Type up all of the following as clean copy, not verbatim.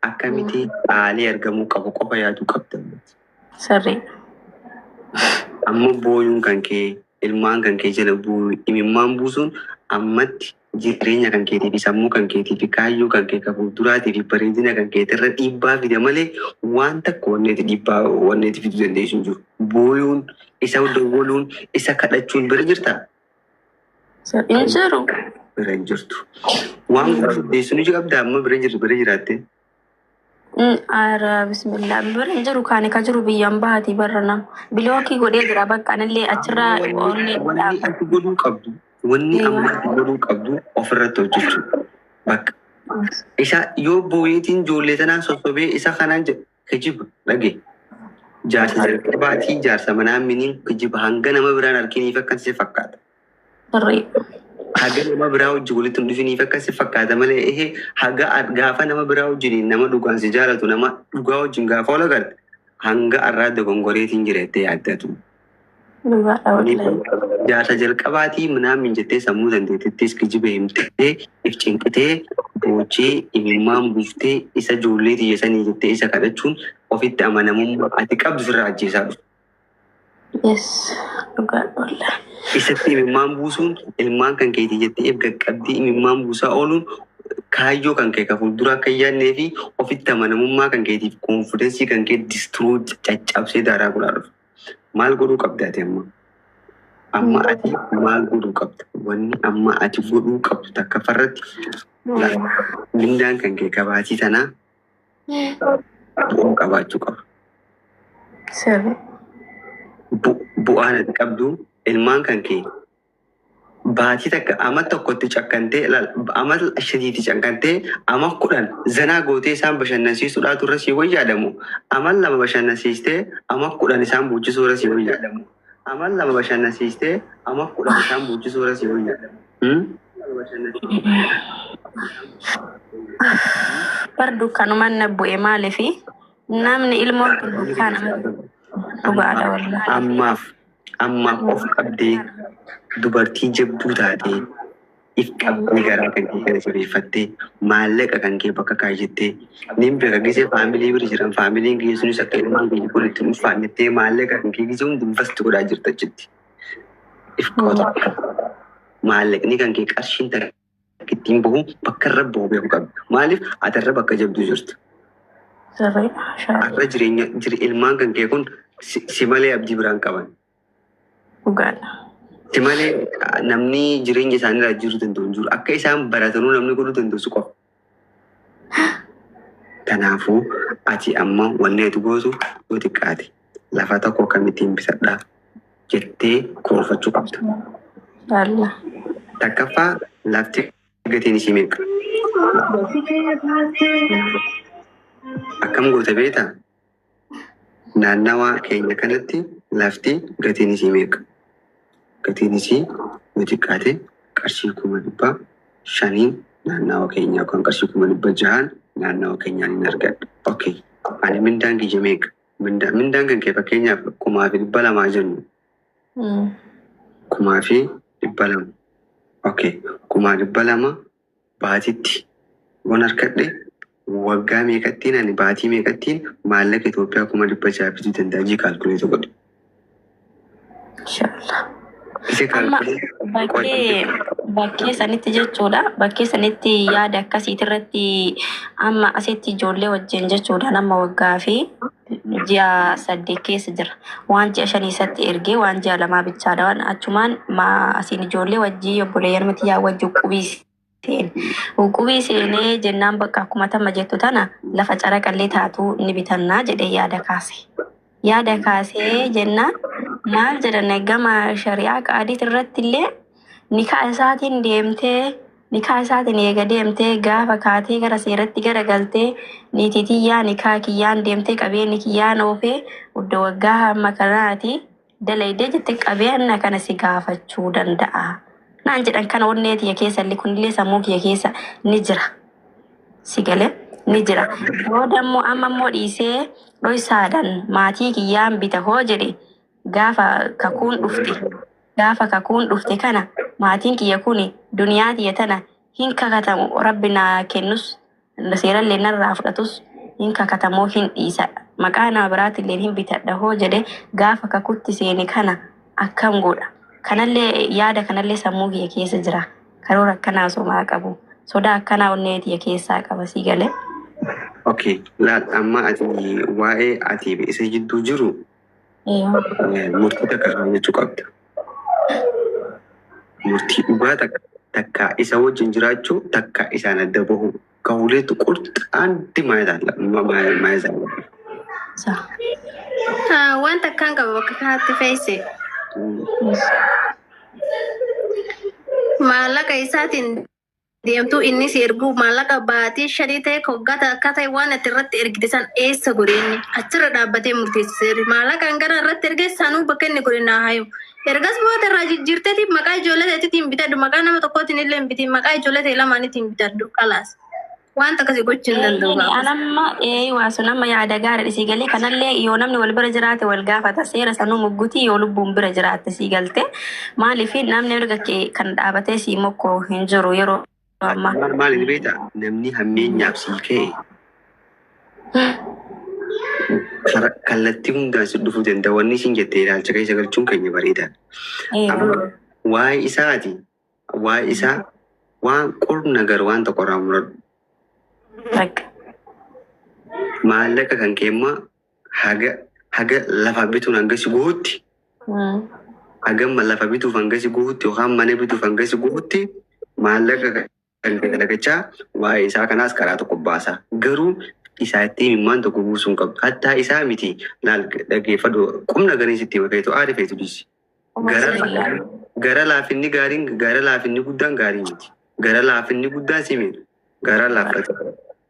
Akkamiti haalii argamuu qabu qofa yaaduu qabda. Sirrii. Amma booyuun kan kee, ilmaan kan kee jala bu'uu, imimmaan buusuun ammatti jireenya kan keetii fi sammuu kan keetii fi kaayyoo kan kee kan fuulduraatii fi bareedina kan keetirra dhiibbaa fida malee waan takka wanneeti dhiibbaa wanneeti fiduu dandeessu hin jiru. Booyuun, isa dawwaluun, isa kadhachuun bira jirtaa? Hin jiru. Bira hin jirtu. Waan godhuu dandeessu ni qabda amma bira jirtu bira jiraatte. Ara bismillah, bira hin jiru, kaani ka jiru biyyaan bahati barra nama. Block godhee jira, bakka anillee achirraa onnee Wanni dhaabbata. ati godhuu qabdu, wanni amma ati godhuu qabdu ofirratti hojjechuu. Bakka isa yoo booyeetiin ijoollee tanaan sossobee isa kanaan jedhu kijiba dhage. Jaarsa jalqabaatii jaarsa manaa miniin kijiba, hanga nama biraan arginiif akkas si fakkaata. Haga nama biraa wajjin walitti hin dhufiniif akkas si fakkaata malee ehee haga gaafa nama biraa wajjin, nama dhugaan si jaalatu, nama dhugaa wajjin gaafa ol agarte, hanga arraa dogongoreetiin jira jettee yaaddatu. Dhugaadha wallahi. Jaarsa jalqabaatii minaamin jettee sammuu dandeetittis kijiba himtee if cinqitee boochee imimmaan buuftee isa ijoollee tiyya sanii jettee isa kadhachuun ofitti amanamummaa ati qabdu sirraa ajjeesaa dhufu. Yes, dhugaadha wallahi. Isatti imimmaan buusuun, ilmaan kan keetii jettee if qaqqabdee imimmaan buusaa ooluun, kaayyoo kan kee ka fuulduraa akka hin yaadnee fi ofitti amanamummaa kan keetiif confidence kan kee destroy caccabsee daaraa godhaa dhufu. Maal godhuu qabda ati amma? Amma ati maal godhuu qabda? Wanni amma ati godhuu qabdu takka farratti mindaan kan kee kabaatii tanaa bu'aa qabaachuu qaba. Bu'aan ati qabdu ilmaan kan kee baatii takka ama tokkotti cakkantee, ama shadiitti cakkantee, ama 10 zanaa gootee isaan bashannansiisuudhaatu irra sii wayyaadamu. Ama 2 bashannansiistee ama 10 isaan buuchisuu irra sii wayyaadamu. Ama 2 bashannansiistee ama 10 isaan buuchisuu irra sii wayyaadamu. Hmm? Bar dukkanumaan na bu'e, maaliifi namni ilmoon tun dukkaana dhugaadha wallahi. Ammaaf of qabdee, dubartii jabduu taatee, if qabdee, garaa kan kee kana jabeeffattee, maallaqa kan kee bakka kaayyattee, nin beeka, gisee family bira jiran familyn kee sunis akka ilmaan kee kun itti ulfaannettee maallaqa kan kee gisee hundi invest godhaa jirta achitti. If qoota. Maallaqni kan kee qarshiin takka ittiin bahu bakka irra bahu beeku qabda. Maaliif ati irra bakka jabduu jirta. Sirrii, mashallah. Har'a jireenya ilmaan kan kee kun si malee abdii biraan qaban. Dhugaadha. Si malee namni jireenya isaanii irraa jiruu danda'u hin jiru. Akka isaan baratanuu namni godhuu danda'u si qofa. Kanaafuu ati amma wanni ati gootu, yoo xiqqaate lafa tokko akkamittiin bitadhaa jettee karoorfachuu qabda. Inshallah. Takkaffaa, lafti gatiin isii meeqa? Akkam goota beektaa? Naannawaa keenya kanatti lafti gatiin isii meeqa? Gatiin isii yoo xiqqaate qarshii 500,000 naannawa keenya yookaan qarshii 600,000 naannawa keenyaan hin argadha. Okay. Ani mindaan kiyya meeqa? Mindaan kan kee fakkeenyaaf 2,200 jennu. 2,200. Okay. 2,200 baatitti yoon argadhe, waggaa meeqattiin, ani baatii meeqattiin maallaqa Itoophiyaa 600,000 fiduu danda'a jii calculate godhe. Inshallah. Isa Amma calculate bakkee sanitti jechuudha. Bakkee sanitti yaada akkasiit irratti amma asitti ijoollee wajjin jechuudha, nama waggaa fi ji'a 8 keessa jira. Waan ji'a 5 isatti ergee waan ji'a 2 bichaadha. Waan achumaan asiin ijoollee wajjii obboleeyyan matiyyaa wajji qubii seen. Qubii seenee jennaan, bakka akkuma tamma jettu tana lafa caraqallee taatu ni bitannaa jedhee yaada kaase. Yaada kaasee jennaan maal jedhan, gama shari'aa qaadiit irratti illee nikaa isaatiin deemtee, nikaa isaatiin eega deemtee, gaafa kaatee gara seeratti gara galtee, niitii tiyyaa nikaa kiyyaan deemtee, qabeenyi kiyyaan oofee iddoo waggaa hamma kanaati dalaydee jette, qabeenya kana si gaafachuu danda'a. Naan jedhan. Kana onnee tiyya keessa illee kunillee sammuu kiyya keessa ni jira. Si galee ni jira. Booda immoo amma immoo dhiisee dhoysaadhaan maatii kiyyaan bita hoo jedhe, gaafa kakuun dhufte, gaafa kakuun dhufte kana maatiin kiyya kun duniyaa tiyya tana hin kakatamu, rabbi naa kennus seerallee narraa fudhatus. Hin kakatamoo hin dhiisa. Maqaa nama biraatillee hin bitadha hoo jedhe gaafa kakutti seene kana akkam godha. Kanallee yaada kanallee sammuu kiyya keessa jira. Karoora akkanaa somaa qabu. Sodaa akkanaa onnee tiyya keessaa qaba sii galee. Okay, laal amma ati waa'ee ati isa jidduu jiru murtii takka kaawwachuu qabda. Murtii dhugaa takka takka isa wajjin jiraachuu takka isaan adda bahu. Kahuleetu qurxaanti maayisaa. Wanta akkaan qaba bakka kanatti fe'ise. Maallaqa isaatiin deemtuu inni si erguu maallaqa baatii 5 ta'e hoggaa akka ta'e waan ati irratti ergite san eessa godhe inni achirra dhaabbatee murteessiseera. Maallaqa hangana irratti erge sanuu bakka inni godhe naa hayu. Ergas booda irraa jijjiirteeti maqaa ijoollee ta'eetiin bitadhu, maqaa nama tokkootiin illee hin bitin, maqaa ijoollee ta'e lamaaniitiin bitadhu kalaas. Wanta akkasii gochuu hin danda'u gaafas. Anamma waa sun amma yaada gaarii sii galee kanallee yoo namni wal bira jiraate wal gaafata seera sanuu muggutii yoo lubbuun bira jiraatte sii galte maaliif namni erga kee kan dhaabatee sii mokkoo hin jiru yeroo ammaa. Maal inni beektaa namni hammeenyaaf sii ka'e kallattii hundaan si dhufuu danda'a. Wanni isin jettee ilaalcha keessa galchuun keenya bareedaadha. Amma waa'ee isaati waa'ee isaa waan qurna gar waan tokko irraa muradhu. Bakka. Maallaqa kan keemmaa haga lafa bituun hanga si guutti haga lafa bituuf hanga si guutti yookaan mana bituuf hanga si guutti maallaqa kan kee dalagachaa waa'ee isaa kanaas karaa tokko baasa. Garuu isaa ittiin imimmaan tokko buusuu hin qabdu. Hattaa isaa miti laal dhaggeeffadhu qubna gariin sitti hima feetu aari feetu dhiisi. Gara laafinni gaariin gara laafinni guddaan gaarii miti. Gara laafinni guddaan si miidha. Gara laaffatu.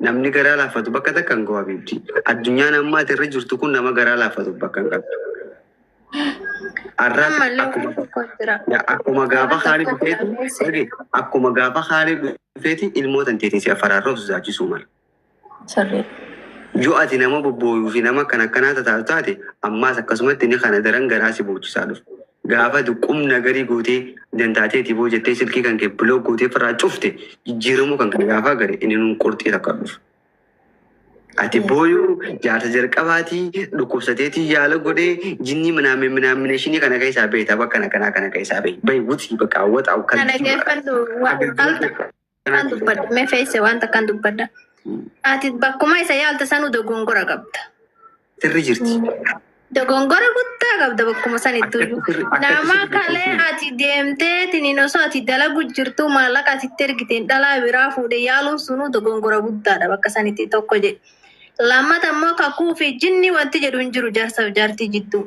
Namni garaa laaffatu bakka takka hin gahu habiibti. Addunyaan amma ati irra jirtu kun nama garaa laaffatu bakka hin qabdu. Har'aas Ammallee akkuma waan tokko jira. Akkuma gaafa Waan haali tokko dhufeeti jira. dhage akkuma gaafa haali dhufeeti ilmoo tanteetiin si afaraarra of sodaachisuu mala. Sirrii. Yoo ati nama bobbooyuu fi nama akkana akkanaa tataatu taate ammaas akkasumatti inni kana daran garaa si boochisaa dhufu. Gaafa ati qubna garii gootee dandaateeti boo jettee silkii kan kee biloo gootee firraa cufte jijjiiramuu kan kee gaafa gare inni nuun qurxii takka dhufu. Ati booyuu jaarsa jalqabaatii dhukkubsateetii yaala godhee jinni minaaminashinii kana keessaa beektaa bakka kana kanaa kana keessaa beeyi. Bayi wutii bakka hawwata Na dhaggeeffadhu waan akkan dubbadha. Mee fe'ise wanta akkan dubbadha. Ati bakkuma isa yaalta sanuu dogongora qabda. Sirri jirti. Dogongora guddaa qabda bakkuma sanittuyyuu. Akka Nama sirri kalee ati deemtee tiniin osoo ati dalagu jirtu maallaqa atitti ergiteen dhalaa biraa fuudhe yaaluun sunuu dogongora guddaadha bakka sanitti tokko jedhe. Lammata immoo kakuu fi jinni wanti jedhu hin jiru jaarsaaf jaartii jidduu.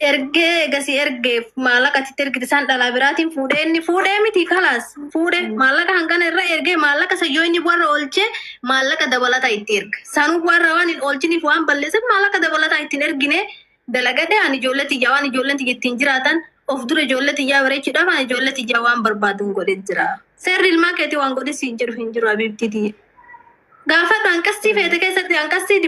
Ergee gasii ergee maallaqa atitti ergite isaan dhalaa biraatiin fuudhee inni fuudhee miti kalaas fuudhee maallaqa hangana irra ergee maallaqa isa yoo inni warra oolchee maallaqa dabalataa itti erga. Sanuu warra waan hin oolchiniif waan balleesseef maallaqa dabalataa ittiin ergine dalagadhe ani ijoollee tiyyaa waan ijoolleen tiyya ittiin jiraatan of dura ijoollee tiyyaa bareechuudhaaf ani ijoollee tiyyaa waan barbaadu godhe jira. Seerri ilmaan keetii waan godhe siin jedhu hin jiru abiibtii tiyya. Gaafadhu hanqastii feete keessatti hanqastii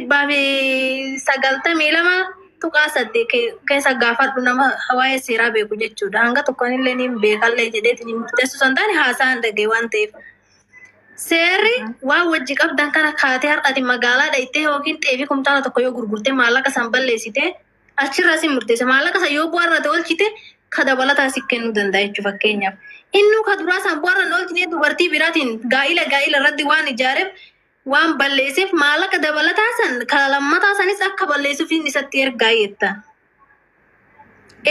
192.8 keessa gaafadhu nama waa'ee seeraa beeku jechuudha. Hanga tokkoon illee ni beekallee jedheetiin hin murteessu san taane haasaan dhagee waan ta'eef. Seerri waan wajji qabdan kana kaatee har'aati magaalaa dhayitee yookiin xeefii kumtaala tokko yoo gurgurtee maallaqa san balleessite achirraa si murteessa. Maallaqa san yoo bu'aarra oolchite ka dabalataa si kennuu danda'a jechuudha fakkeenyaaf. Innuu ka duraa san bu'aarra hin oolchine dubartii biraatiin gaa'ila gaa'ila irratti waan ijaareef waan balleesseef maallaqa dabalataa san ka lammataa sanis akka balleessuuf inni isatti ergaa jetta.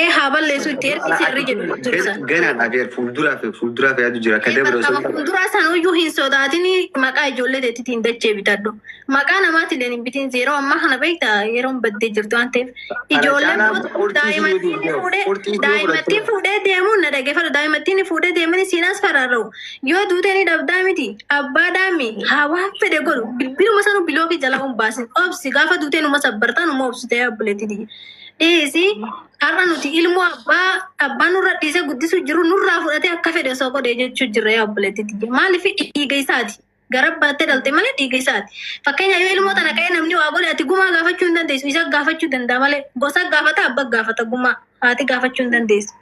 Ee haa balleessu itti ergi seerri jedhu jiru san. Ganaadhaaf fuulduraaf yaadu jira. Akka dabala osoo Fuulduraa sanuyyuu hin sodaatin maqaa ijoollee teetiitiin dachee bitadhu. Maqaa namaatiin hin bitin yeroo ammaa kana beektaa yeroon baddee jirtu waan ta'eef. Ijoolleen daa'imattiin fuudhee deemuun na dhaggeeffadhu. Daa'imattiin fuudhee deemuun siinaas fararra'u. Yoo duutee ni dhabdaa miti abbaa daami haa waan fedhe godhu bilbiluma sanuu bilookii jalaa hin baasin. Obsi gaafa duutee numa sabbartaa numa obsitee abbuleetii. Dhiisi har'a nuti ilmoo abbaa abbaa nurra dhiisee guddisuu jiru nurraa fudhatee akka fedhe osoo godhee jechuu jirra yaa obboleettiiti. Maaliif dhiiga isaati? Gara baattee dhalte malee dhiiga isaati. Fakkeenya yoo ilmoo tana ka'ee namni waa godhe ati gumaa gaafachuu hin dandeessu. Isa gaafachuu danda'a malee gosa gaafata abbaa gaafata gumaa haati gaafachuu hin dandeessu.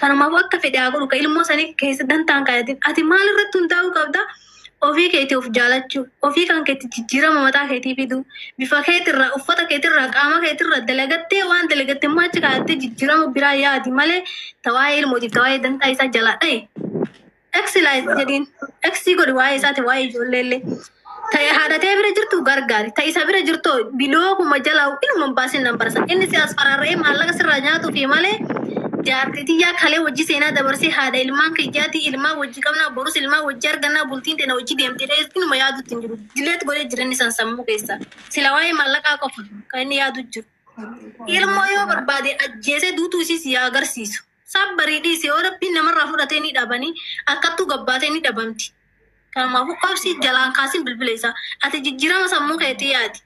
Kanumaafuu akka fedhe haa godhu ka ilmoo sanii keessa dantaan kaayatiin ati maal irratti hundaa'uu qabda? Ofii keetii of jaalachuu, ofii kan keetti jijjiirama mataa keetii fiduu, bifa keetirraa, uffata keetirraa, qaama keetirraa dalagattee waan dalagatte immoo achi kaa'attee jijjiirama biraa yaadi malee tawaa'ee ilmootiif tawaa'ee dantaa isaa jalaa dhaye. Eksilaayis jedhiin, eksii godhi waa'ee isaati waa'ee ijoollee illee. Ta'e haadhatee bira jirtu gargaari. Ta'e isa bira jirtu bilookuma jalaa inuma hin baasin nan barsa. Inni si as fararra'ee maallaqa sirraa nyaatuufi malee jaartii tiyyaa kalee wajji seenaa dabarsee haadha ilmaan kiyyaatii ilmaan wajji qabnaa borus ilmaan wajji argannaa bultiin teena wajji deemtee inuma yaadutti hin jiru. Dileet godhee jireenya isaan sammuu keessa. Sila waa'ee maallaqaa qofa kan inni yaadu jiru. Ilmoo yoo barbaade ajjeesee duutuu isiis yaa agarsiisu. Sabbarii dhiisi yoo rabbiin namarraa fudhatee ni dhabanii akkattuu gabbaatee ni dhabamti. Kanaafuu qabsii jalaan kaasin bilbila isaa. Ati jijjiirama sammuu keetii yaadi.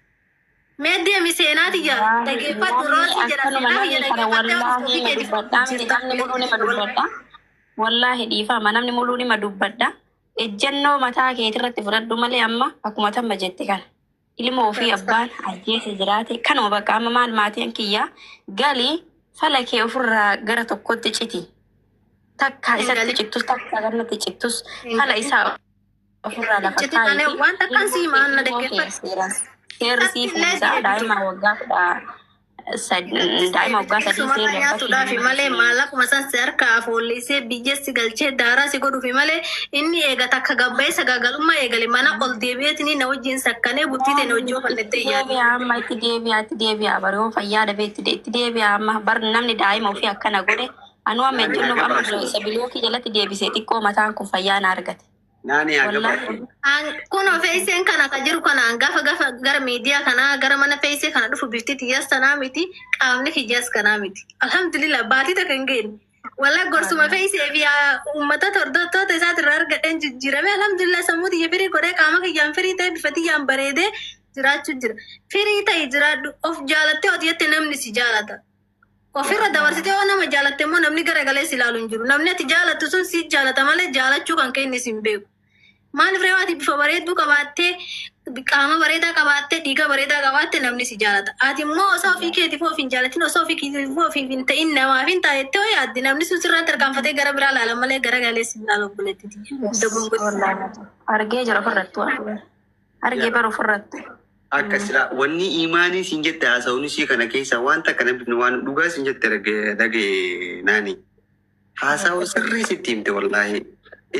Mee deemi seenaa tiyya dhageeffadhu roosii jedha Akkanuma seenaa kiyya namni kana dhageeffattee wallaahi ofii nima keetiif dubbadha miti jirta. namni muluu nima dubbadha. Wallaahi dhiifama namni muluu nima dubbadha. Ejjennoo mataa keetirratti fudhadhu malee amma akkuma tamma jette kana. Ilma ofii abbaan ajjeese jiraate kanuma bakka amma maal maatiin kiyya galii fala kee ofirraa gara tokkotti citi. Takka Hin isatti galin. cittus takka ganatti cittus Hin fala galin. isaa ofirraa lafa Citi malee kaayifi waan takkaan ilmoo sii kee maal na ilmoo kee dhaggeeffadhu. seeraan seerri sii Isatti illee fuulisaa deebitu. daa'ima waggaa kudha Isattis daa'ima deebitu waggaa sadii isumarraa seerri abbatti nyaatuudhaafi malee maallaquma san si harkaa foollisee biyya si galchee daaraa si godhuufi malee inni eega takka gabbaa'ee sagaagalummaa eegale mana ol deebi'eetini na wajjin sakkanee bultii ta'e na wajjin itti ofannettee yaadi. deebi'a amma itti deebi'a itti deebi'a bari yoo fayyaa dhabee itti itti deebi'a amma bar namni daa'ima ofii akkana godhe anuu amma Naani haa ejjennoo amma gabaabsu. isa bilookii jalatti deebisee xiqqoo mataan kun fayyaa na argate. Naani haa Wallaahi gabaabsu. Kun feeseen kana ka jiru kana gaafa gaafa gara miidiyaa kanaa gara mana feesee kana dhufu bifti xiyyaas tanaa miti qaamni kiyyaas kanaa miti. Alhamdulillah baatii takka hin geenye. Walaa gorsuma feesee fi uummata hordoftoota isaatirraa argadheen jijjiirame alhamdulillah sammuu xiyya firii godhee qaama kiyyaan firii ta'e bifa xiyyaan bareedee jiraachuu jira. Firii ta'e jiraadhu of jaalattee hojjette namni si jaalata. Ofirra dabarsitee yoo nama jaalatte immoo namni garagalee si ilaalu hin jiru. Namni ati jaalattu sun si jaalata malee jaalachuu kan kenne si hin beeku. Maaliif ree ati bifa bareedduu qabaattee qaama bareedaa qabaattee dhiiga bareedaa qabaatte namni si jaalata. Ati immoo osoo ofii keetiif of hin jaalatin osoo ofii keetiif ofiif hin ta'in namaaf hin taanettee hoo yaaddi namni sun sirraa tarkaanfatee gara biraa ilaala malee garagalee si ilaala obboleettiiti. Dogongorsi. wallaahi argee jira ofirrattu argee bara ofirrattu. Akka sila wanni imaanii siin jette haasa'uun ishii kana keessa wanta akkana bifni waan dhugaa siin jette dhage naani. Haasa'u sirrii sitti himte wallaahi.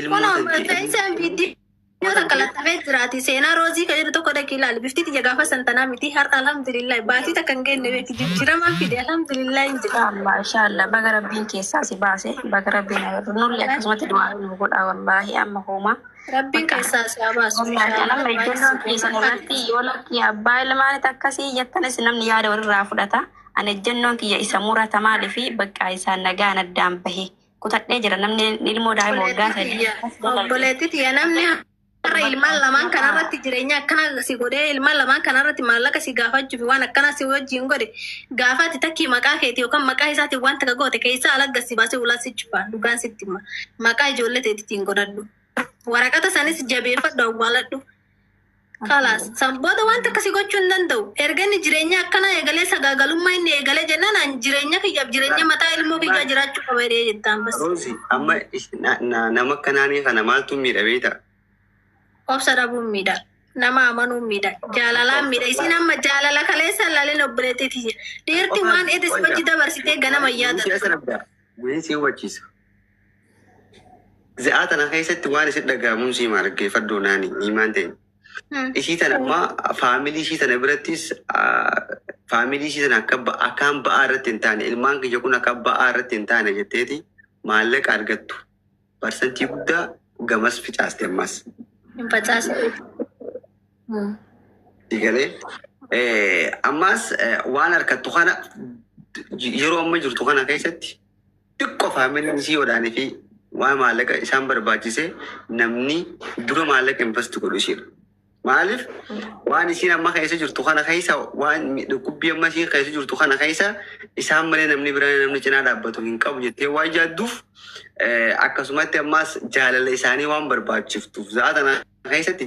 Ilmoo Kun tanti feesaan viidiyoo takka lattafee jiraati. Seenaa roozii kan jedhu tokko dhaqii ilaali. Bifti tiyya gaafa santanaa miti har'a alhamdulillah baatii takka hin geenye beeki jijjiiramaa fide alhamdulillah hin jedhu. Inshallah inshallah baga rabbiin keessaa si baase baga rabbiin agarru nulli akkasumatti du'aa nu godha wallaahi amma hooma. Rabbiin Bakka keessaa si haa baasu wallaahi inshallah. amma Baay'ee ejjennoon si keessan irratti yoo lakkii abbaa ilmaanitti akkasii jettanis namni yaada walirraa fudhata. Ani ejjennoon kiyya isa murata maaliifi bakka isaan nagaan addaan bahe kutadhee jira namni ilmoo daa'ima waggaa Obboleettii sadii tiyya akkas dalage. obboleettii tiyya namni har'a ilmaan lamaan kanarratti jireenya akkana si godhee ilmaan lamaan kanarratti maallaqa si gaafachuuf waan akkana si wajjin godhe gaafa ati takkii maqaa keeti yookaan maqaa isaatiin waan takka goote keessaa alagga si baasee ulaa si cufa dhugaan sitti hima maqaa ijoollee teetiitiin godhadhu waraqata sanis jabeeffadhu awwaaladhu. Kalaas san booda wanta akkasii gochuu hin danda'u. Erga inni jireenya akkana eegalee sagaagalummaa inni eegalee jennaan ani jireenya kiyyaaf jireenya mataa ilmoo kiyyaa jiraachuu qaba jedhee jettaan bas. Roozi amma nama akka naanii kana maaltu miidha beektaa? Obsa dhabuun miidha. Nama amanuun miidha. Jaalalaan miidha. Isin amma jaalala kaleessa ilaalin obboleettiiti. Dhiirti waan edis hojii dabarsitee ganama yaadatu. Wayii si hubachiisa. Za'aa tana keessatti waan isin dhaga'amuun si maal dhaggeeffadhu naani himaan ta'e. Ishii tana ammaa faamilii ishii tana birattis faamilii ishii tana akka akkaan ba'aa irratti hin taane ilmaan kiyya kun akka ba'aa irratti hin taane jetteeti maallaqa argattu. Parsantii guddaa gamas ficaaste ammas. Hin facaase. Galee ammas waan harkattu kana yeroo amma jirtu kana keessatti xiqqoo faamiliin ishii odaanii fi waan maallaqa isaan barbaachise namni dura maallaqa invest godhu ishiidha. Maaliif waan isiin amma keessa jirtu kana keessa waan dhukkubbii amma isiin keessa jirtu kana keessa isaan malee namni biraa namni cinaa dhaabbatu hin qabu jettee waan yaadduuf akkasumatti ammas jaalala isaanii waan barbaachiftuuf za'a tana keessatti.